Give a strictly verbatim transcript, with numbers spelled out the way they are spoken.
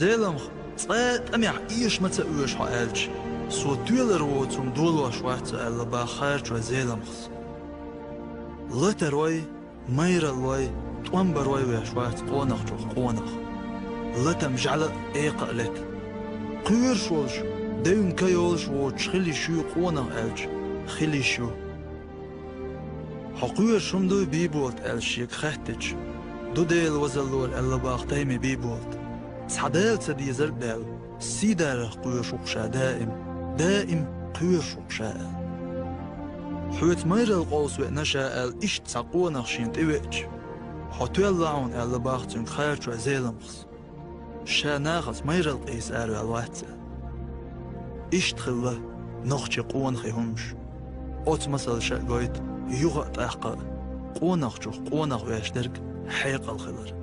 Зеламха, цкъа а тӀамехь эша ма ца оьшу хьо аьлча, со тоьлар воцунна долош вац со аьлла бах харачой Зеламхас. Латарой, майраллой, тӀом барой веш вац къонахчух къонах. Латам жӀаьла а, экха а лета. Кхоьруш волуш, девнан ка йолуш воцуш хила йиш ю къонах аьлча, хила йиш ю. Хьо кхоьруш хӀума дуй, Бийболат, аьлла шега хаьттича, ду Делан вазаллора аьлла бах тайме Бийболата. Цхьа Дала ца дезарг а даьлла, сийдарах кхоьруш ву-кх ша даим, даим кхоьруш ву-кх ша аьлла. Хьоьца майралла къовса веана ша аьлла, иштта цхьа къонах шена тӀевеача, хьо тоьлла хьуна аьлла бах цуьнга харачой Зеламхас. Ша нахаца майралла къийса араваьлла вац аьлла. Иштта хилла нохчийн къонахийн хӀумаш. Оцу масалша а гойту юха а, тӀаккха а къонахчух къонах веш дерг хьекъал хилар.